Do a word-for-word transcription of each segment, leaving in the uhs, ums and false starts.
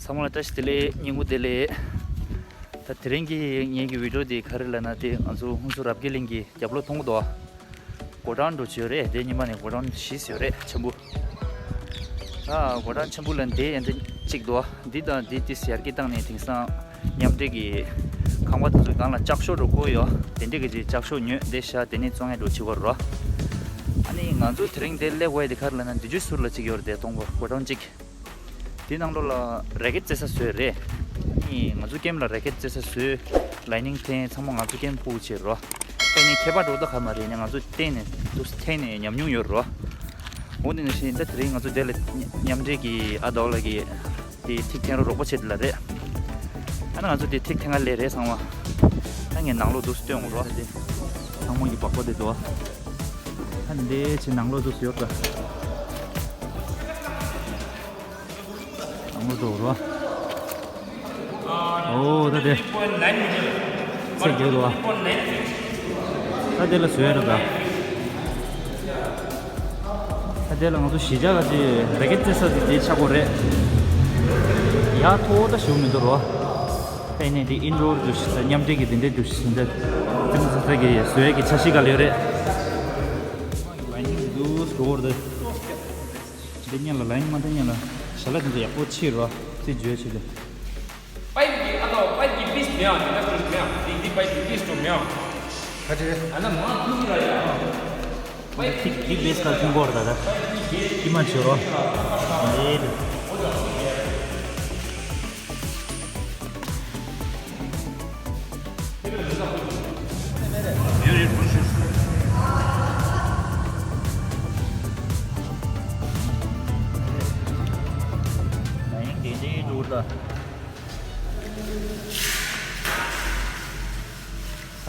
ཚང་མ་ལ་བཀྲ་ཤིས་བདེ་ལེགས། སྙིང་པོ་བདེ་ལེགས། ད་དེ་རིང་གི་ངེད་ཀྱི་བི་ཌིའོ་འདི་ག་རེ་ལབ་ན། དེ་ང་ཚོ་ཧུན་སུར་རབ་རྒྱས་གླིང་གི་རྒྱབ་ལོགས་མཐོང་གི་འདུག་སྒོ་ཊའུན་འགྲོ་བྱས་ཡོད་རེད། དེ་ཉི་མ་ནས་སྒོ་ཊའུན་བཞི་ཡོད་རེད། ཆེན་པོ། ཨ། སྒོ་ཊའུན་ཆེན་པོ་ལ་འདི་ཡན་ཏེ་གཅིག་འདུག་འདི་དང་འདི་ཏིས་ཡར་རྒྱས་བཏང་ནས་དེང་སང་མཉམ་འབྲེལ་གྱི་ཁང་པ་དེ་ཚོ་སྒང་ལ་ལྕགས་ཤོག་འདྲ་བཀོད་ཡོད། དེ་འདྲས་ཀྱི་ཅིག་ལྕགས་ཤོག་ཉོས་དེ་བཞག་དེ་ནས་བཙོང་ཡ་འགྲོ་བྱེད་དགོས་རེད། ཨ་ནི་ང་ཚོ་དེ་རིང་དེ་སླེབས་པ་དེ་ག་རེ་ལབ་ན། འདི་ཇུ་ཟུར་ལ་གཅིག་ཡོད་རེད། དེ་མཐོང་གོ། སྒོ་ཊའུན་གཅིག་དེའི་ནང་ལོགས་ལ་རེ་ཀེཊ་རྩེ་ས་བཟོས་རེད། ཨ་ནི་ང་ཚོ་ཀེམ་ལ་རེ་ཀེཊ་རྩེ་ས་བཟོས། ལའི་ནིང་འཐེན། ཚང་མ་ང་ཚོ་ཀེམ་སྤུ་གུ་བྱས་རོ། ཨ་ནི་ཁྱད་པར་འགྲོ་ད་ག་མ་རེད། ནི་ང་ཚོ་བལྟས་ནས་དུ་འཐེན་ནས་ཉམས་མྱོང་ཡོད་རོ། འོ་དེ་ནང་བཞིན་ད་དེ་རིང་ང་ཚོ་དེ་ལ་མཉམ་འབྲེལ་གྱི་ཨ་དོ་ལ་གི་དེ་ཐིག་འཐེན་རོགས་རོགས་པ་བྱེད་ལ་རེད། ཨ་ནི་ང་ཚོ་དེ་ཐིག་འཐེན་ག་ལས་རེད་ཚང་མ། ད་ངས་ནང་ལོགས་དུ་སྟོན་འོང་རོ། ད་དེ་ཚང་མ་གི་སྦག་སྦག་དེ་འདུག་ཨ་ནི་དེ་ཆེ་ནང་ལོགས་དུ་ཡོད་ད། ཨ་མོ་འགྲོ་རོ། ཨོ་ད་དེ། ཚེ་རྒྱལ་རོ། ད་དེ་ལ་བཟོས་ར་ད། ད་དེ་ལ་ང་ཚོ་གཞིས་ཆགས་ཀ་ཅི་རེ་ཀེཊ་རྩེ་ས་དེ་དེ་ཆགས་གོ་རེད། ཡ་ཐོ་ད་ཞུ་མི་འདུག་རོ། ཨེ་ནས་དེ་ཨིན་ཌོར་དུ་མཉམ་འབྲེལ་གྱི་དེ་འདྲས་དུ་ཞིག་འདྲ། དེ་མོ་ས་ས་གི་བཟོས་ཀྱི་འཆར་གཞི་ག་ལེ་རེད། ཝའི་ནིང་དུ་སྒྲོ་བོར་དུ། འདི་སྔོན་ལ་ལའིན་མ་འཐེན་སྔོན་ལ་ཞལ་ལག་དེ་ཚོ་ཡག་པོ་ཕྱིས་རོ། རྩིས་བརྗོད་བྱེད་དུ། པའིབ་ཀྱི་ཨ་ནོ་པའིབ་ཀྱི་པིས་མེད་ཨ། དེ་འདྲ་ཀུན་མེད་ཨ། འདི་འདི་པའིབ་ཀྱི་པིས་ཀྱང་མེད་ཨ། ཁ་ཆེ། ཨ་ན་མ་ཀུན་ར་ཡ། པའིབ་ཀྱི་པིས་ཀ་ཀུན་གོར་ད་ད། ཀྱི་མ་བྱེད་རོ། འདི།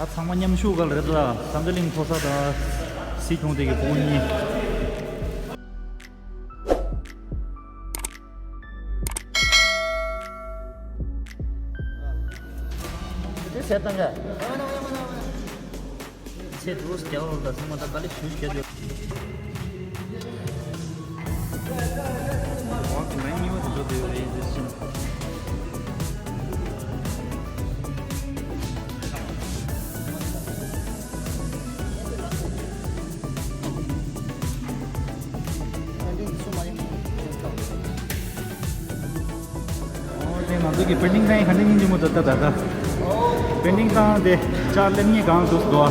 ད་ཚང་མ་མཉམ་ཞུགས་ག་ལ་རེད་ད། བསམ་གཏན་གླིང་མཐོ་ས་དང་སྲིད་སྐྱོང་དེ་གི་སྐུ་ཉིད། དེ་ཟེར་བཏང་ག་ཚེ་དུས་རྒྱལ་བ་ལ་ཚང་མ་ད་ག་ལེ་ཞུ་བྱེད་དུ། འོག་གི་ལན་གཉིས་པ་དེ་ཚོ་དེ་རེད་དེ་ཕྱིན། ཨོ་དེ་ང་ཚོ་གི་པེན་ཌིང་བཏང་ཡིན་ག་འདྲ་ཡིན་གྱི་མོ་ད་ད་ད་ད། པེན་ཌིང་བཏང་དེ་ལྕགས་ལེན་ངེས་གང་འདུག་དོ།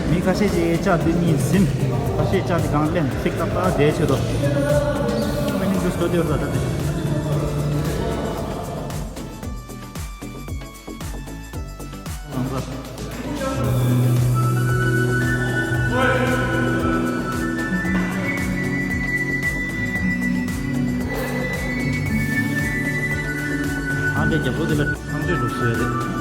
མི་ཁ་ཤས་ཀྱིས་ལྕགས་འདི་གཉིས་ཟིན། ཁ་ཤས་ལྕགས་འདི་གང་ལེན་ཚིག་ཏག་ཏག་བསྡད་ཆེད་དོ། པེན་ཌིང་འདུག་དོ་དེ་བར་ད་ད་དེ། ལང་ཚ། ཨ་འདྲས་རྒྱབ་ལོགས་དེ་ལ་ཐང་ཆོས་འགྲོ་སྲོལ་རེད།